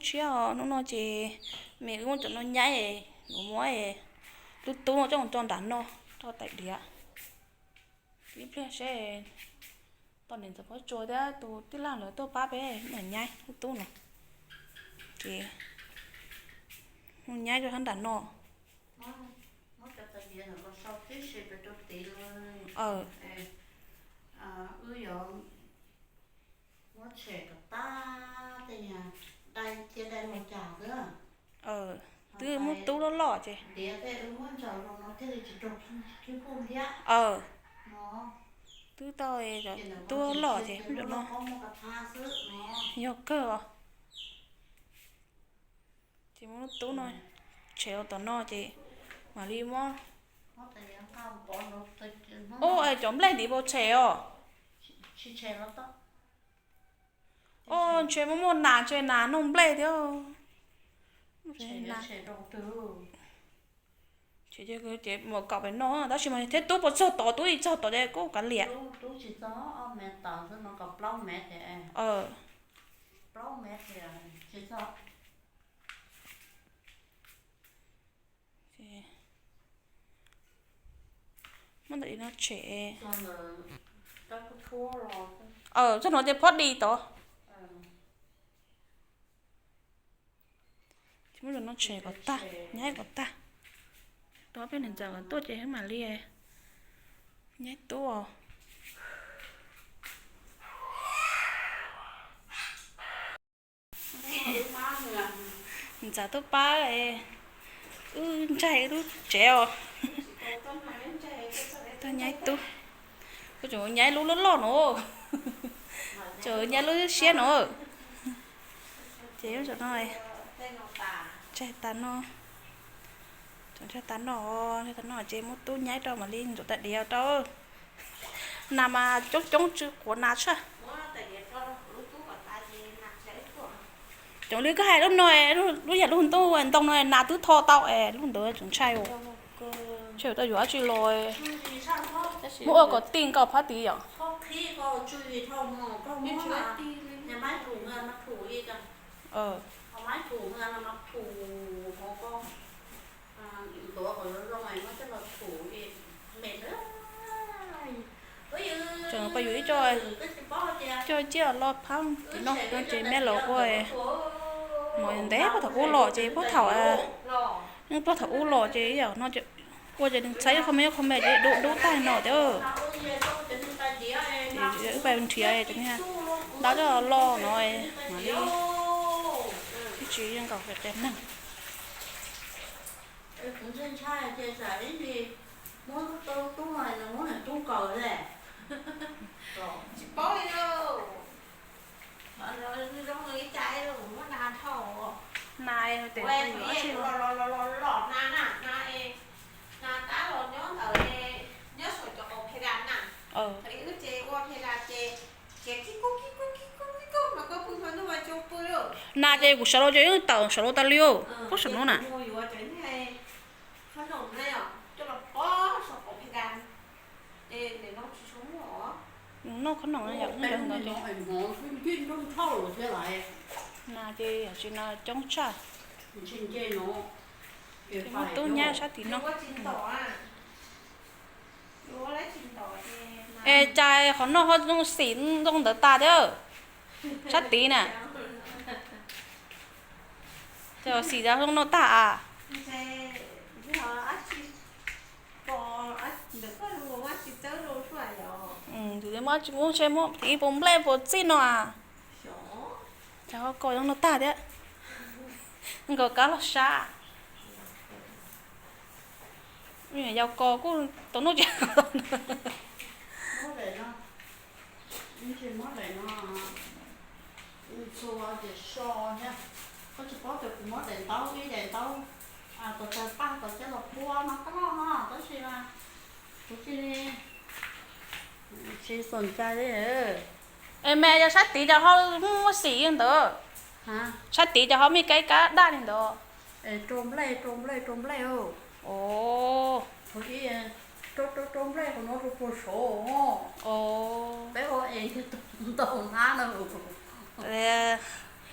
Siab os, hnub no ces me wb muab cov no nyaib, muab lub tub no coj mus tso nram no, rau tais diav. Ib pliag seb tom niam ntxawm Phob Tsua thiab tus tij laug lawv tuaj pab peb mam nyaib lub tub no. Ces mus nyaib rau sab nram no. Muab cov tais diav ntawm los sau tib si rau tid. Wb yuav muab tshem kom tag tej dai cia dai los cas xwb. Twb muab tub loj loj ces diav tej wb muab ntsaws rau no thiaj li tsis raug khib puj ntiab. Twb tau tub loj ces muab cov no. Yog kawg os. Ces muab lub tub no tshem rau tom no ces mam li muab. Ub, cov nplej ntiv puas tshem os? Ub, ntshe muaj muaj nas, ntshe nas noog nplej thiab. Ces mus kom pem no tab sis mas thiab tub puas txog tod, tub tsis txog tod ces kuj kav liam. Muab ntawm no tshem. Txog no ces phob di tod. Ces muab ntawm no tshem kom tag, nyaib kom tag. Tos peb niam ntxawm kom tuaj ces wb mam li nyaib tub os. Ntxawm tuaj pab wb ntsaig wb lub tsev os. Tuaj nyaib tub. Kuv tseem nyaib lub loj loj no. Tseem nyaib lub siab no. Ces ub, tsaug no, tsaug tas no, tsaug tas no, tsaug tas no ces muab tub nyaib rau mam li ntxuav tais diav rau. Nas mas coob coob tsw quav nas tshaj. Cov li koj hais lub no, lub yam lub ntuj ntoo no nas twb tho tau es lub ntawd tseem ntshai os. Ntshe tau yuav dab tsi los. Muab ua kom tij nkaus phab tid yom. Tseem pas yus ib co, coj ciaj los phab tim no ces me los ua mov ntev puag thaum ub los ces puag thaum, puag thaum ub los ces yam no ua ces nws txhais ib qho me ib qho me ces dub dub tag no tiag. Wb pais nrhiav cov niag ntau coj los no mam li ib tsis yeej nkaus qe qe neeg. Kuv ntshai ntshai ces tsam ib ntsis muab tub no muab nws tub kaws le. Tsis paub li lauj. Zoo li cas muab nas dhau. Nas tes los los los los na na na. Nas tab los nyob ntawd, nyob saum cov qaum phe das na. Thaum ub ces ua phe das ces khiav kib kub kib kub kib kub kib kub mas koj pw hmo ntuj mas tsis pw li. Nas ces kuv sawv los ces yeej tawm sawv los tas li. Puag saum no na. Coj los pov saum qaum phe das. Noj khob noom yom, noj ntawd ces nas ces yam tsis nas coob tshaj. Ces muab tub nyab sab tim no. Es cas qhov no ho zoo xim zoo ntawd tas thiab. Sab tid na. Ces xim tas zoo no tag a. Tus muab tsis muab ces muab tim ib puas nplej puas txij no a. Cas ho kos zoo no tag thiab. Nkaus kab loj sab. Yau kos kuj tau noj tsis. Txhua ces so thiab. Koj tsis paub tias kuv muab daim ntaub ib daim ntaub tos taw paj tos coj los pua no koj noj no tab sis mas kuv cia li tsis xom cai li. Es me yog sab tid cas ho muaj xim li ntawd? Sab tid cas ho muaj ib kab daj li ntawd? Rau nplej, rau nplej, rau nplej. Rau, rau nplej qhov no rau puag saud. Peb ua es ntau hnab na.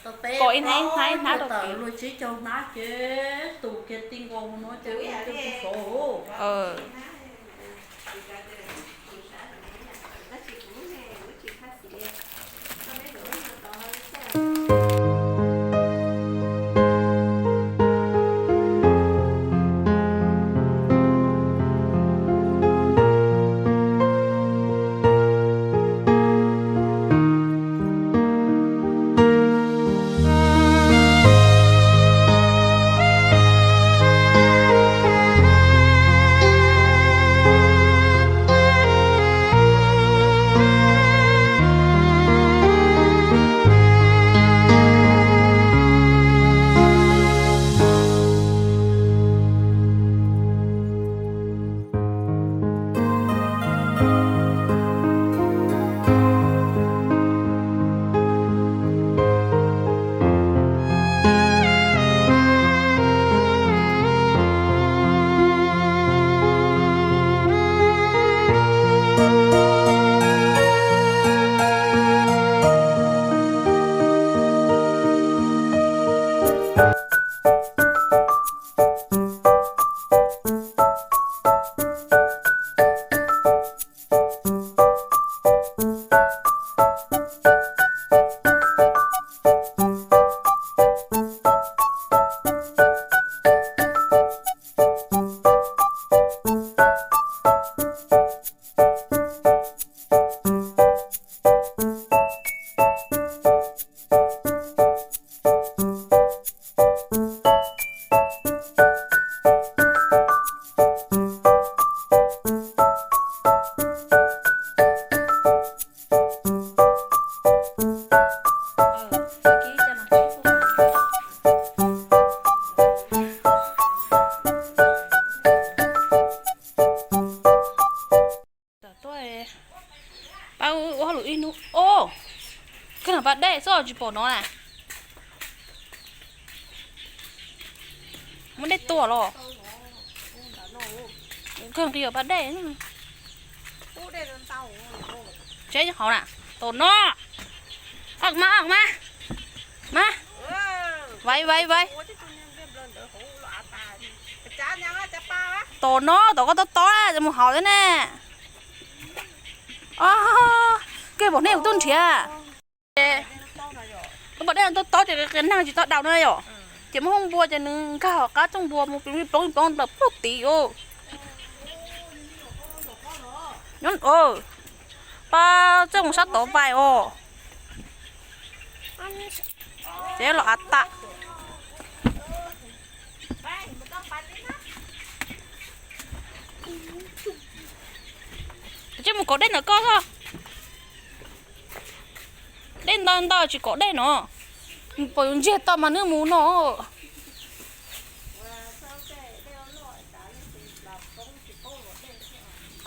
Kom ib hnab ib hnab rau kev. Luag tsib caug hnab ces tus kiag ti nkaus no ces ua rau kuv sov. Pab ua hauj lwm ib hnub os. Kawg no pas dej xwb tsis pom no na. Muab dej tua los. Kawg nqis pas dej. Tsev hauv na. Tom no. Oj mas, oj mas. Mas. Vaiv, vaiv, vaiv. Tom no, tom koj tob tob ces mus hauv thiab ne. Koj pom dej kuv tuaj nrhiav. Koj pom dej tob tob ces qias nag tsis tau daus na yom. Ces muab hoob npua ces nws nkag hauv qab tsooj npua mus ploov ploov ploov plaws ploog tid os. Nyob, pab txawj mus sab tod pais os. Ces los av tam. Tsis mus kom dej ntawm koj xwb. Dej ntau ntau tsis kom dej no. Pom yuav ntsiag to mas nws mus no.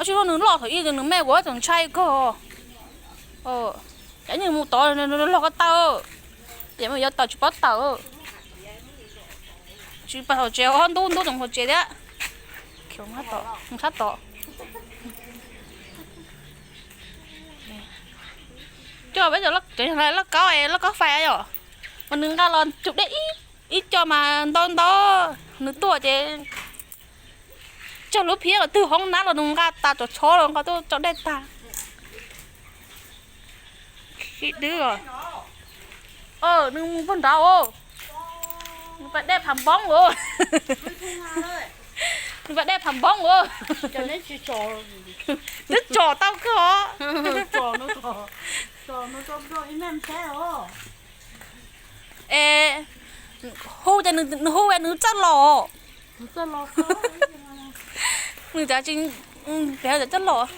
Tsis loj, nws loj thaum ub nws me ua txaus ntshai kawg. Cov nws mus tod log ko taw, tiam mus yuav tawm tsis paub tawm. Tsis pas hauv tsev, ob ntub ntub tsoom hauv tsev thiab. Sab tod. Coj peb cov lauj kaub, lauj kaub fais yom, mas nws nqa los cug dej ib co mas ntau ntau, nws tuaj ces cog lub phiab los twg hoob nab los nws nqa tas, cov tshob los nqa tuaj tso dej tag. Sib dwb os. Nws mus puag nrad os. Nws pas dej phav npoob os. Nws pas dej phav npoob os. Twb tsom tau kawg os. Es hu ces nws hu es nws txawj los. Nws tsis, txawj los.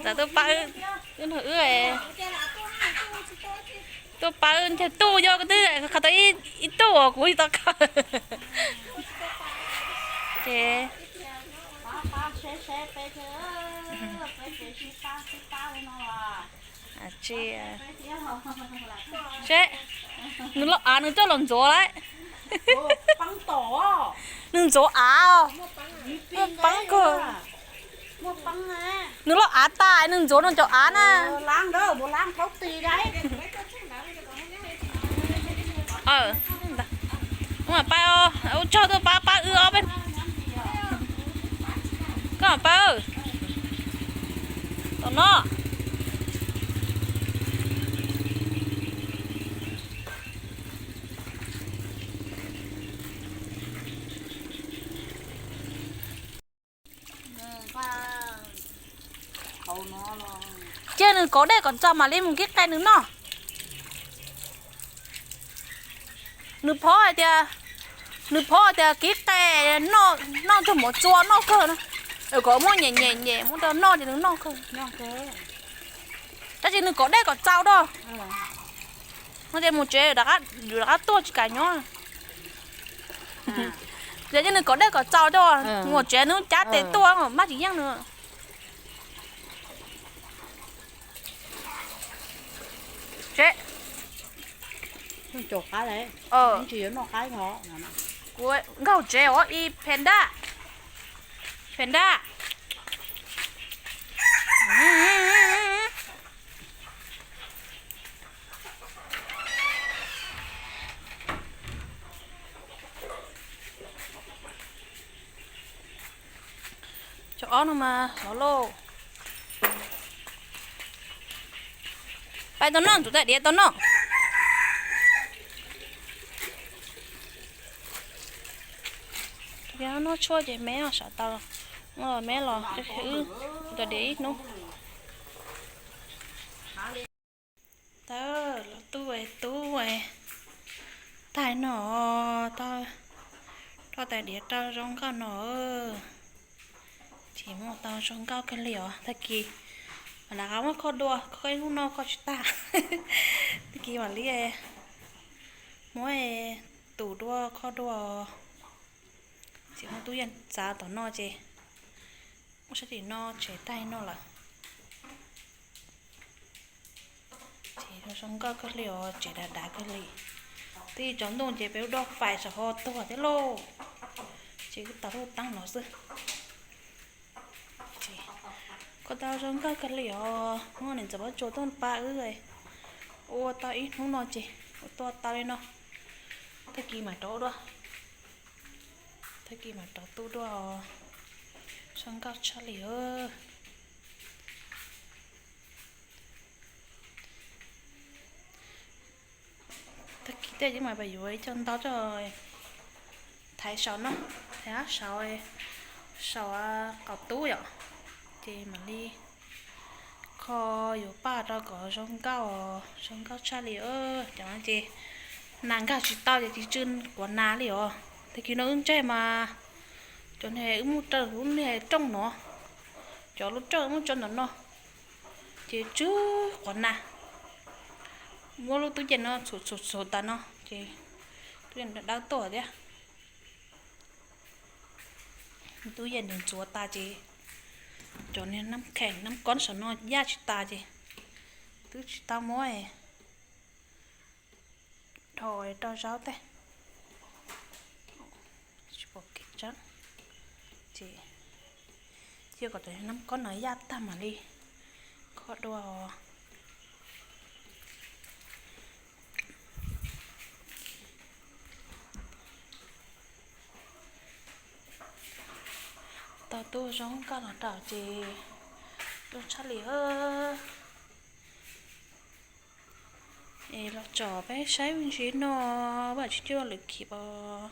Txawm tuaj pab wb, wb, tuaj pab wb ncaug tuj yog twb qhov tau ib tug uas kuv tsis tau khaws. Ces seb, nws loj av nws coj los ntxuav lawm. Nws ntxuav av os. Muaj peeb kawg. Nws loj av tas nws ntxuav nws cov av na. Ua pab, ua tsaug tuaj pab pab wb ob peb. Koj pab, tom no. Cia nws kov dej kom txaus mam li mus kib qe nws noj. Nws phob hais tias, nws phob hais tias kib qe noj, noj tug mov txua noj kawg na. Kom muab nyem nyem nyem muab rau noj ces nws noj kawg. Tab sis nws kov dej kom txaus rau. No ces mus tsev, yus rov qab tuaj tsis kam nyob. Yog ces nws kov dej kom txaus rau, mus tsev nws cab tes tuaj maj tsis yeej nws. Kuv nkaug tsev os ib phem dab, phem dab. Cov ob no mas xyov lauj. Pais tau noj, tus tais diav tau noj. Noj tshuaj ces me sawv tau, me los wb tais diav ib hnub. Tau los tub, tub taig no, roj tais diav rau zoo nkauj no. Ces muaj tau zoo nkauj kawg li os. Tag kis mam rov qab muab kho dua, kho ib hnub no kho tsis tag. Tag kis mam li muab tus dua kho dua. Ces muab tub yeej txav tom no ces muab sab tim no tsev taig no lawm. Ces zoo nkauj kawg li os, tsev dav dav kawg li. Twb tsaus ntuj ces peb lub doj fais saum hov tuag thiab lauj. Ces wb tau lub teeb no xwb. Kho tau zoo nkauj kawg li os, muab niam ntxawm Pob Tsuas tuaj pab wb ua tau ib hnub no ces ua tuaj tau li no. Tag kis mam rov dua, tag kis mam rov tu dua os. Zoo nkauj tshaj li os. Tag kis tej yeej mam pab yuav ib co ntau coj thaiv saum no, thaiv saum, saum qaum tub yom, ces mam li kho yuav paj rau kom zoo nkauj, zoo nkauj tshaj li. Cov no ces nas nkag tsis tau ces tsis tsw quav nas li os. Tag kis no wb ntseg mas cov ne wb muab rau lub niag rooj no, cov lub rooj muab tso ntawm no ces tsw quav nas. Muab lub tub yees no txhuam txhuam txhuam tas no ces tub yees dawb tuaj thiab. Tub yees ntxuav tas ces cov niag nab kheem nab kob saum no yaj tsis tas ces twb tsis tau muab dhau rau zaub tej. Tsis pom kev tseeb ces cia kom cov nab kob no yaj tag mam li kho dua os. Tau tub zoo nkauj los rau ces zoo tshaj li. Es los tsom peb saib me ntsis no, vam tsis cuaj lwm khib os.